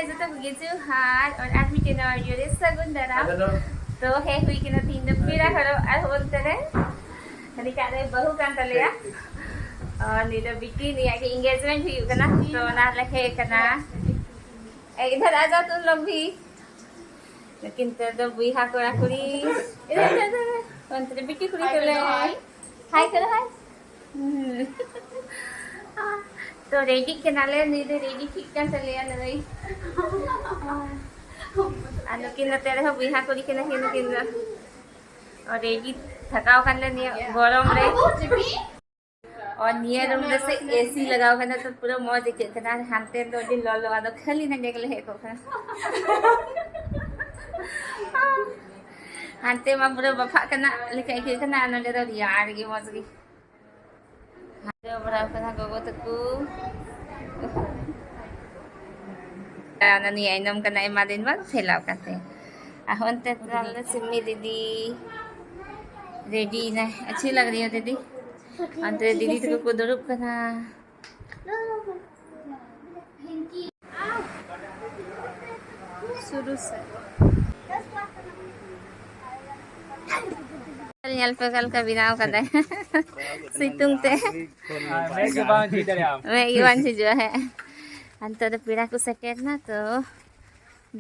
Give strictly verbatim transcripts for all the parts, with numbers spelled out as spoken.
ᱡᱚᱛᱚ ᱠᱚᱜᱮ ᱡᱚᱦᱟᱨ, ᱟᱨ ᱟᱨ ᱢᱤᱫᱴᱮᱱ ᱱᱟᱣᱟ video ᱨᱮ ᱥᱟᱹᱜᱩᱱ ᱫᱟᱨᱟᱢ᱾ ᱟᱫᱚ ᱫᱚ ᱛᱚ ᱦᱮᱡ ᱦᱩᱭ ᱠᱟᱱᱟ ᱛᱤᱦᱤᱧ ᱫᱚ ᱯᱮᱲᱟ ᱦᱚᱲᱚᱜ, ᱟᱨ ᱚᱱᱛᱮ ᱨᱮ ᱦᱟᱹᱱᱤ ᱴᱟᱜ ᱨᱮ ᱵᱟᱹᱦᱩ ᱠᱟᱱ ᱛᱟᱞᱮᱭᱟ᱾ ᱟᱨ ᱱᱩᱭ ᱫᱚ ᱵᱤᱴᱤ, ᱱᱩᱭᱟᱜ ᱜᱮ engagement ᱦᱩᱭᱩᱜ ᱠᱟᱱᱟ, ᱛᱚ ᱚᱱᱟ ᱞᱮ ᱦᱮᱡ ᱠᱟᱱᱟ᱾ ᱮ, ᱤᱫᱷᱟᱨ ᱟ ᱡᱟᱣ ᱛᱩᱢ ᱞᱳᱜ ᱵᱷᱤ᱾ ᱞᱮᱠᱤᱱ ᱛᱮ ᱫᱚ ᱵᱚᱭᱦᱟ ᱠᱚᱲᱟ ᱠᱩᱲᱤ᱾ ᱤᱫᱷᱟᱨ, ᱤᱫᱷᱟᱨ, ᱤᱫᱷᱟᱨ᱾ ᱚᱱᱛᱮ ᱨᱮ ᱵᱤᱴᱤ ᱠᱩᱲᱤ ᱠᱚᱞᱮ᱾ Hi ᱠᱚᱨᱚ, hi᱾ ᱦᱩᱸ᱾ ᱛᱚ ᱨᱮᱰᱤ ᱠᱟᱱᱟᱞᱮ, ᱱᱩᱭ ᱫᱚ ᱨᱮᱰᱤ ᱴᱷᱤᱠ ᱠᱟᱱ ᱛᱟᱞᱮᱭᱟ ᱱᱩᱭ᱾ ᱟᱨ ᱱᱩᱠᱤᱱ ᱱᱚᱛᱮ ᱨᱮᱦᱚᱸ ᱵᱚᱭᱦᱟ ᱠᱩᱲᱤ ᱠᱟᱱᱟ ᱠᱤᱱ ᱱᱩᱠᱤᱱ ᱫᱚ᱾ ᱚ, ᱨᱮᱰᱤ ᱛᱷᱟᱠᱟᱣ ᱠᱟᱱ ᱞᱮ ᱱᱤᱭᱟᱹ ᱜᱚᱨᱚᱢ ᱨᱮ᱾ ᱚ, ᱱᱤᱭᱟᱹ ᱨᱩᱢ ᱫᱚ ᱥᱮ ᱮᱥᱤ ᱞᱟᱜᱟᱣ ᱠᱟᱱᱟ, ᱛᱚ ᱯᱩᱨᱟᱹ ᱢᱚᱡᱽ ᱟᱹᱭᱠᱟᱹᱜ ᱠᱟᱱᱟ᱾ ᱟᱨ ᱦᱟᱱᱛᱮ ᱫᱚ ᱟᱹᱰᱤ ᱞᱚᱞᱚ, ᱟᱫᱚ ᱠᱷᱟᱹᱞᱤ ᱱᱚᱸᱰᱮ ᱜᱮᱞᱮ ᱦᱮᱡ ᱠᱚᱜ ᱠᱟᱱᱟ᱾ ᱦᱟᱱᱛᱮ ᱢᱟ ᱯᱩᱨᱟᱹ ᱵᱟᱯᱷᱟᱜ ᱠᱟᱱᱟ ᱞᱮᱠᱟ ᱟᱹᱭᱠᱟᱹᱜ ᱠᱟᱱᱟ, ᱟᱨ ᱱᱚᱸᱰᱮ ᱫᱚ ᱨᱮᱭᱟᱲ ᱜᱮ, ᱢᱚᱡᱽ ᱜᱮ᱾ ᱦᱟᱱᱛᱮ ᱵᱟᱲᱟᱣ ᱠᱟᱱᱟ ᱜᱚᱜᱚ ᱛᱟᱠᱚ᱾ ᱟᱨ ᱱᱟᱹᱱᱤ ᱟᱭᱱᱚᱢ ᱠᱟᱱᱟ, ᱮᱢᱟ ᱫᱤᱱ ᱵᱟᱫ ᱯᱷᱮᱞᱟᱣ ᱠᱟᱛᱮ᱾ ᱟᱨ ᱚᱱᱛᱮ ᱛᱟᱞᱮ ᱥᱤᱢᱤ ᱫᱤᱫᱤ ᱨᱮᱰᱤ ᱮᱱᱟᱭ᱾ ᱟᱪᱪᱷᱤ ᱞᱟᱜ ᱨᱦᱤ ᱦᱳ ᱫᱤᱫᱤ᱾ ᱚᱱᱛᱮ ᱫᱤᱫᱤ ᱛᱟᱠᱚ ᱠᱚ ᱫᱩᱲᱩᱵ ᱠᱟᱱᱟ᱾ ᱥᱩᱨᱩ ᱥᱮ᱾ ᱧᱮᱞ ᱯᱮ ᱚᱠᱟ ᱞᱮᱠᱟ ᱵᱮᱱᱟᱣ ᱠᱟᱫᱟᱭ᱾ ᱥᱤᱛᱩᱝ ᱛᱮ᱾ ᱟᱨ ᱢᱮᱫ ᱜᱮ ᱵᱟᱝ ᱡᱷᱤᱡ ᱫᱟᱲᱮᱭᱟᱜᱼᱟ᱾ ᱢᱮᱫ ᱜᱮ ᱵᱟᱝ ᱡᱷᱤᱡᱚᱜᱼᱟ, ᱦᱮᱸ᱾ ᱟᱨ ᱱᱤᱛᱚᱜ ᱫᱚ ᱯᱮᱲᱟ ᱠᱚ ᱥᱮᱴᱮᱨ ᱮᱱᱟ, ᱛᱚ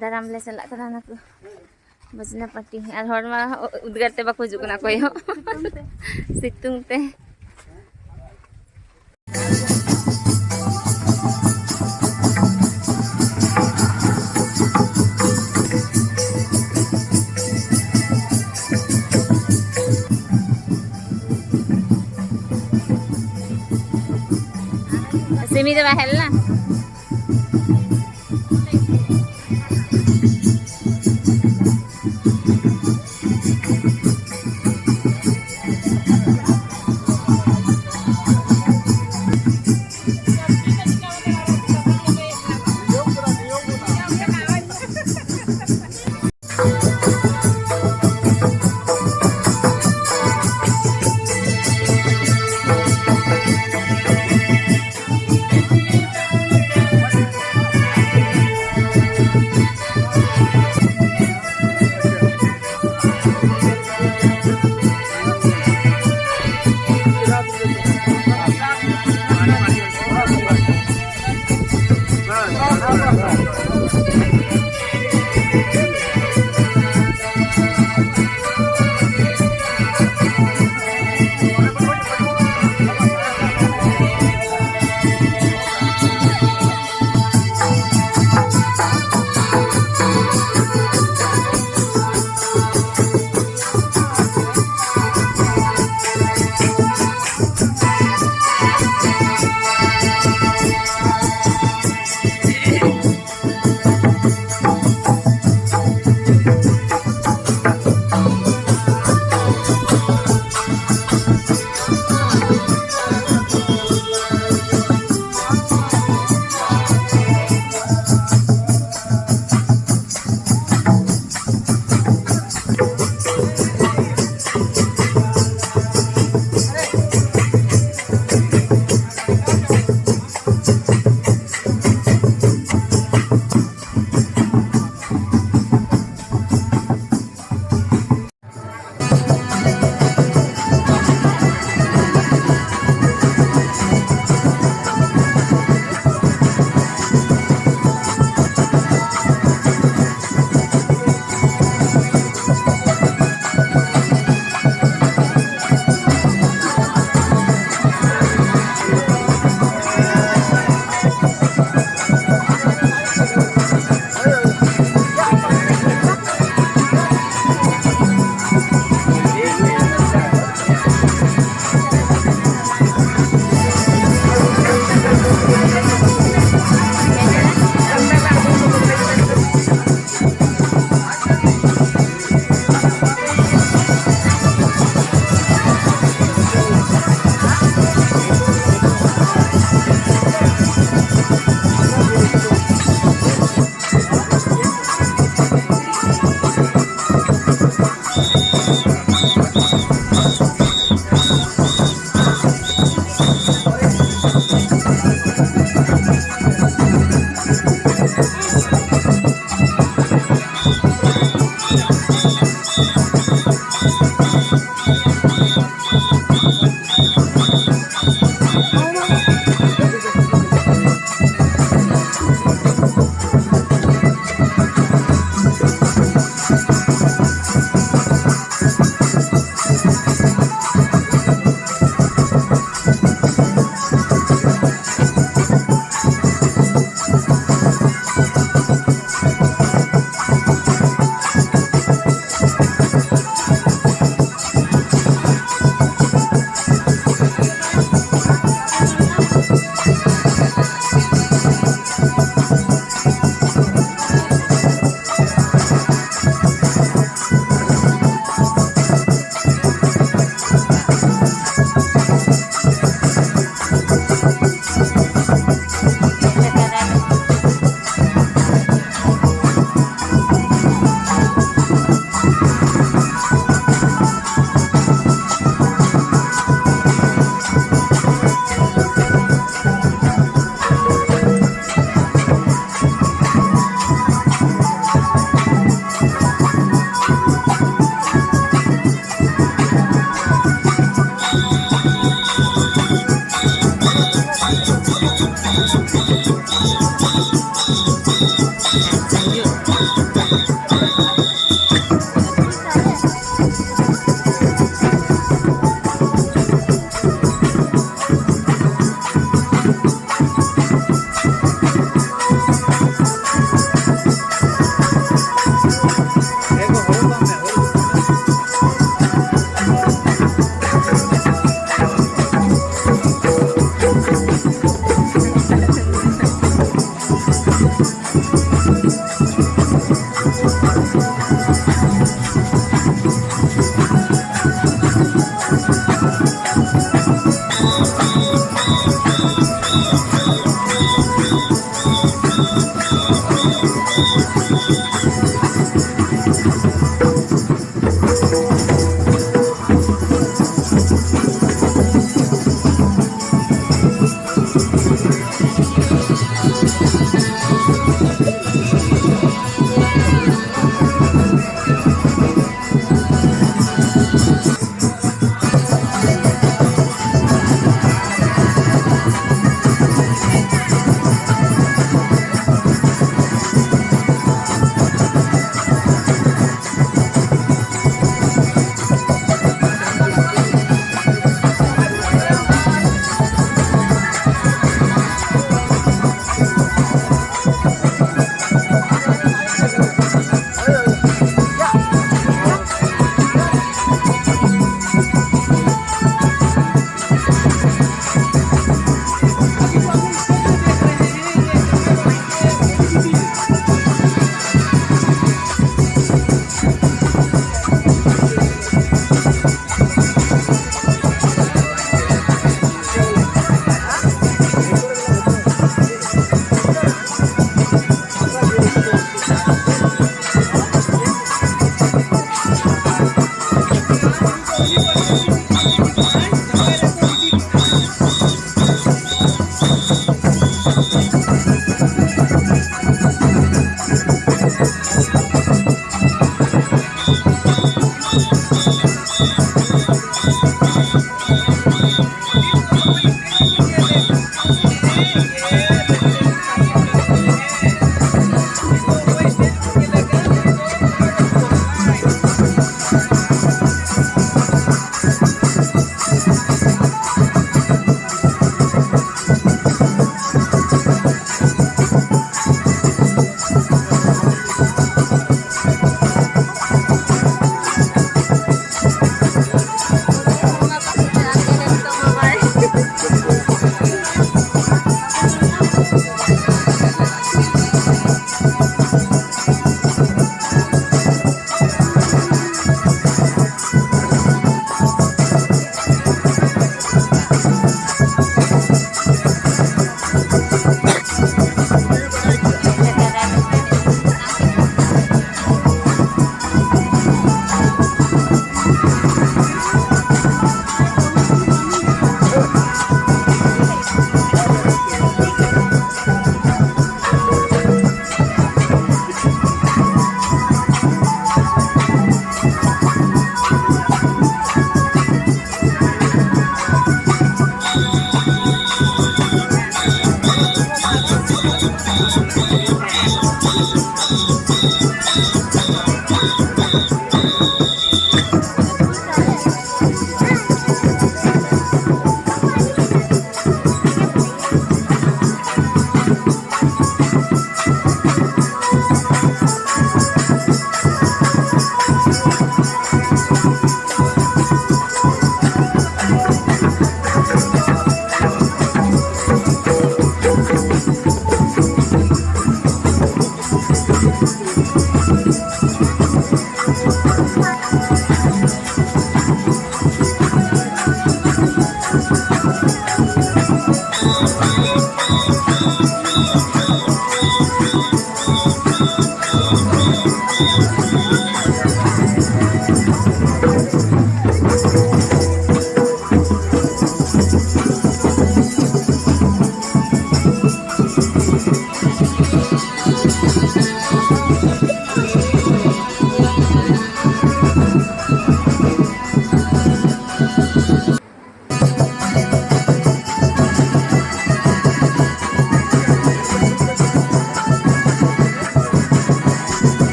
ᱫᱟᱨᱟᱢ ᱞᱮ ᱪᱟᱞᱟᱜ ᱠᱟᱱᱟ ᱚᱱᱟ ᱠᱚ᱾ ᱵᱟᱡᱽᱱᱟ ᱯᱟᱨᱴᱤ᱾ ᱟᱨ ᱦᱚᱲ ᱢᱟ ᱩᱫᱽᱜᱟᱹᱨ ᱛᱮ ᱵᱟᱠᱚ ᱦᱤᱡᱩᱜ ᱠᱟᱱᱟ ᱚᱠᱚᱭ ᱦᱚᱸ᱾ ᱥᱤᱛᱩᱝ ᱛᱮ᱾ ᱥᱤᱢᱤ ᱫᱚ ᱵᱟᱭ ᱦᱮᱡ ᱞᱮᱱᱟ?